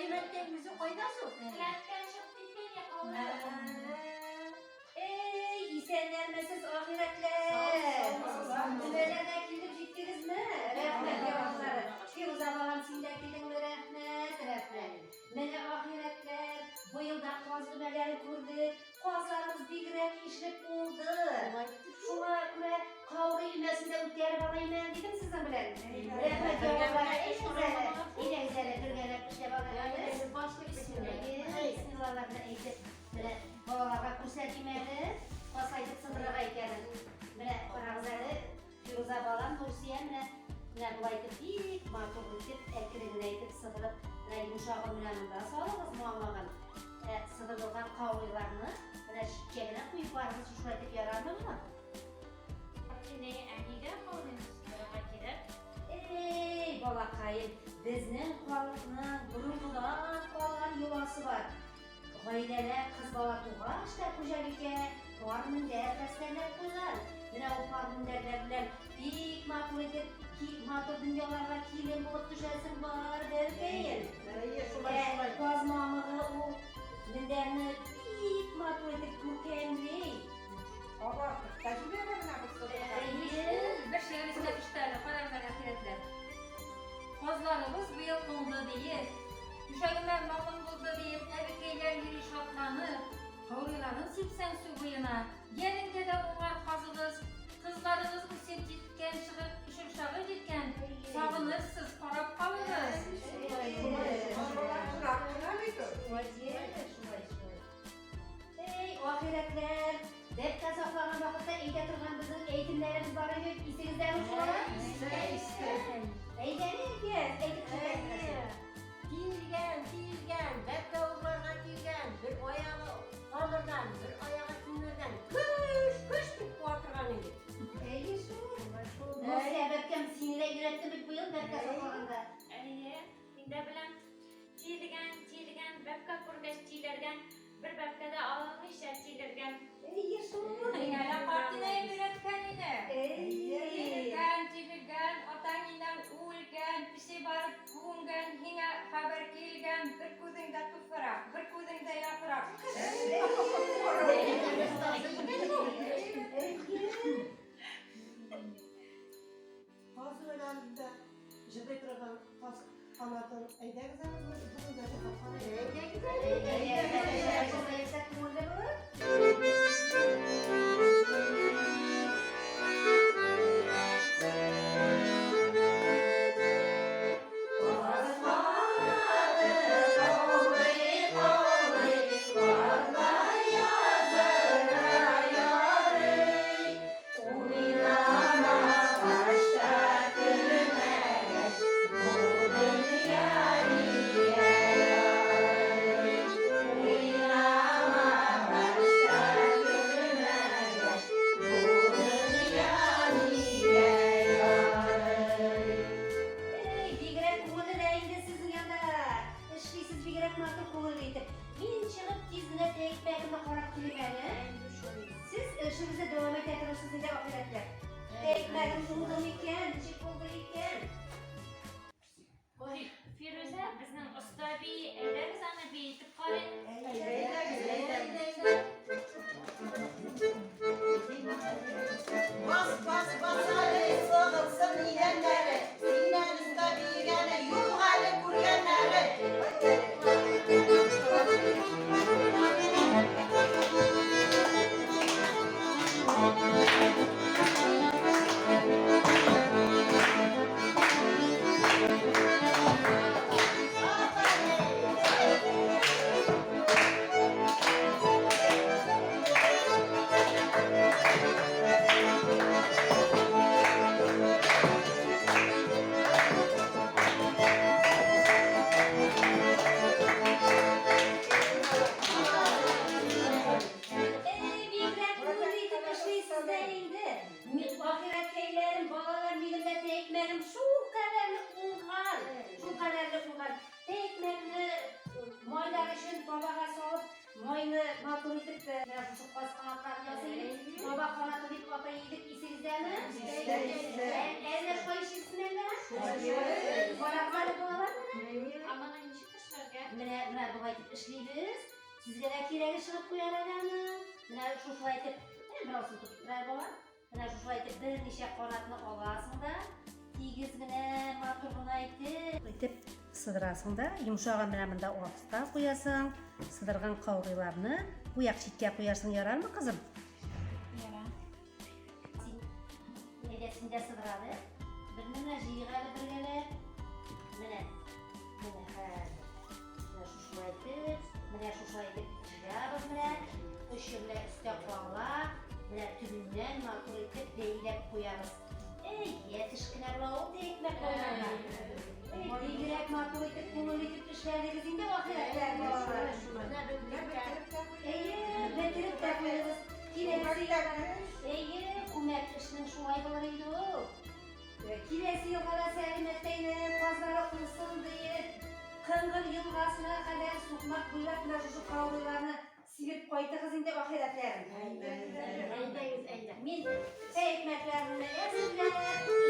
Сәлимәттәй үзе кайда соң? Келәттән чыгып киткән я каурый. Эй, исәннәрмесез, ахирәтләр! Өмәләргә килеп җиттегезме? Рәхмәт явызлары. Фируза балам, син дә килдеңме? Рәхмәт, рәхмәт. Менә ахирәтләр, быел да каз өмәләре күрдек. Казларыбыз бигрәк ишлек булды. Шуңа күрә каурый өмәсен дә үткәреп алыйм әле дидем сезнең белән. Рәхмәт явызлары. Әйдәгез әле, әйдәгез әле, бергәләп эшләп алыйк әле. Бисмиллаларны әйтеп, менә балаларга күрсәтим әле, касайтып сындырырга икәнен. Менә карагыз әле, Фируза балам, Нурсия, менә менә болай итеп бик матур итеп, әкрен генә итеп сыдырып, менә йомшагын менә монда салыгыз, мамыгын. Ә сыдырылган каурыйларны менә читкә генә куеп барыгыз, шушылай итеп ярармы моны? Әни, ә нигә каурыйны сыдырырга кирәк? Эй, балакаем, безнең халыкның борынгыдан калган йоласы бар. Гаиләдә кыз бала тугач та хуҗабикә пар мендәр хәстәрләп куйган. Менә ул пар мендәрләр белән бик матур итеп, матур дөньяларга килен булып төшәсең бар, бәбкәем. Әйе, шулай, Ә шулай. каз мамыгы ул мендәрне бик матур итеп күркәмли. Алар та җибәрә менә бу сыдырга. Әйе. Бер шигырь искә төште әле, карагыз әле, ахирәтләр. Казларыбыз быел уңды диеп, түшәгемә мамык булды диеп, әбекәйләр йөри шатланып, каурыйларын сипсәң су буена, янеңдә дә уңар казыгыз, кызларыгыз үсеп җиткән, чыгып төшер чагы җиткән, сагынырсыз, карап калыгыз. Алар кырак кына бит ул. Шулай, шулай, шулай. Эй, ахирәтләр, бәбкә саклаган вакытта әйтә торган безнең әйтемнәребез бар иде бит, исегездәме шулар? Истә, истә. Әйдәгез, әйтеп чыгыйк. Тилгән, тилгән, бәбкә урларга килгән, бер аягы камырдан, бер аягы тимердән. Көш, көш дип куа торган иде. Әйе шул. Нурсия бәбкәм сине дә өйрәтте бит быел бәбкә саклаганда. Әйе, мин дә беләм. Тилгән, тилгән, бәбкә күргәч тилергән, бер бәбкә дә алынмыйча тилергән. Әйе шул. Миңа да картинәем өйрәткән иде. Әйе. Тилергән, тилергән, атаң-инәң үлгән, песи барып күмгән, һиңа хәбәр килгән, бер күзеңдә туфрак, бер күзеңдә яфрак. Каз өмәләрендә җырлый торган каз канатын әйдәгез әле бүген дә җырлап карыйк. Әйдәгез әле, әйдәгез. Җырласак күңелле булыр. Эй, бигрәк күңелле дә инде сезнең янда. Эшлисез бигрәк матур күңелле итеп. Мин чыгып тиз генә тәэкмәгемне карап килим әле. Сез эшегезне дәвам итә торырсыз инде, ахирәтләр. Тәэкмәгем уңды микән, ничек булды икән? Фирүзә, безнең оста би, әйдәгез аны биетеп карыйк. Әйдәгез, әйдәгез. Бас, бас, бас әле, сыгылсын идәннәре, синнән өстә биегәне юк әле күргәннәре. Эй, бигрәк күңелле итеп эшлисез дә инде. Мин ахирәткәйләрем, балалар, минем дә тәэкмәгем шул кадәрле уңган, шул кадәрле уңган. Тәэкмәкне майлар өчен табага салып, майны матур итеп, менә шушы каз канатларын ясый идек. Таба канаты дип атый идек, исегездәме? Истә, истә. Әллә шулай эшлисезме әллә? Карагыз әле, балалар, менә. Ә моны ничек эшләргә? Менә менә болай итеп эшлибез. Сезгә дә кирәге чыгып куяр әле аның. Менә шушылай итеп, менә беразын тотып тора бала. Менә шушылай итеп берничә канатны аласың да, тигез генә, матур гына итеп. Итеп сыдырасың да, йомшагын менә монда аста куясың. Сыдырган каурыйларны бу як читкә куярсың, ярармы, кызым? Ярар. Син әйдә син дә сыдыр әле. Берне менә җыйыйк әле бергәләп. Менә. Менә хәзер. Менә шушылай итеп, менә шушылай итеп җыябыз менә. Очы менә өстә кала. Менә төбеннән матур итеп бәйләп куябыз. Әй, ятыш кенә була ул ди икмәк кайнарга. Әй, бигрәк матур итеп, күңел итеп эшләдегез инде ахирәтләр балалар. Менә бетереп тә Әйе, бетереп тә куйдыгыз. Киләсе елга, әйе, күмәк эшнең шулай булыр инде ул. Киләсе елга да Сәлимәттәйнең казлары уңсын диеп, Кыңгыр елгасына кадәр сукмак буйлап менә шушы каурыйларны сибеп кайтыгыз инде ахирәтләрем. Әйдәгез, әйдә. Мин чәй икмәкләрне әзерләп,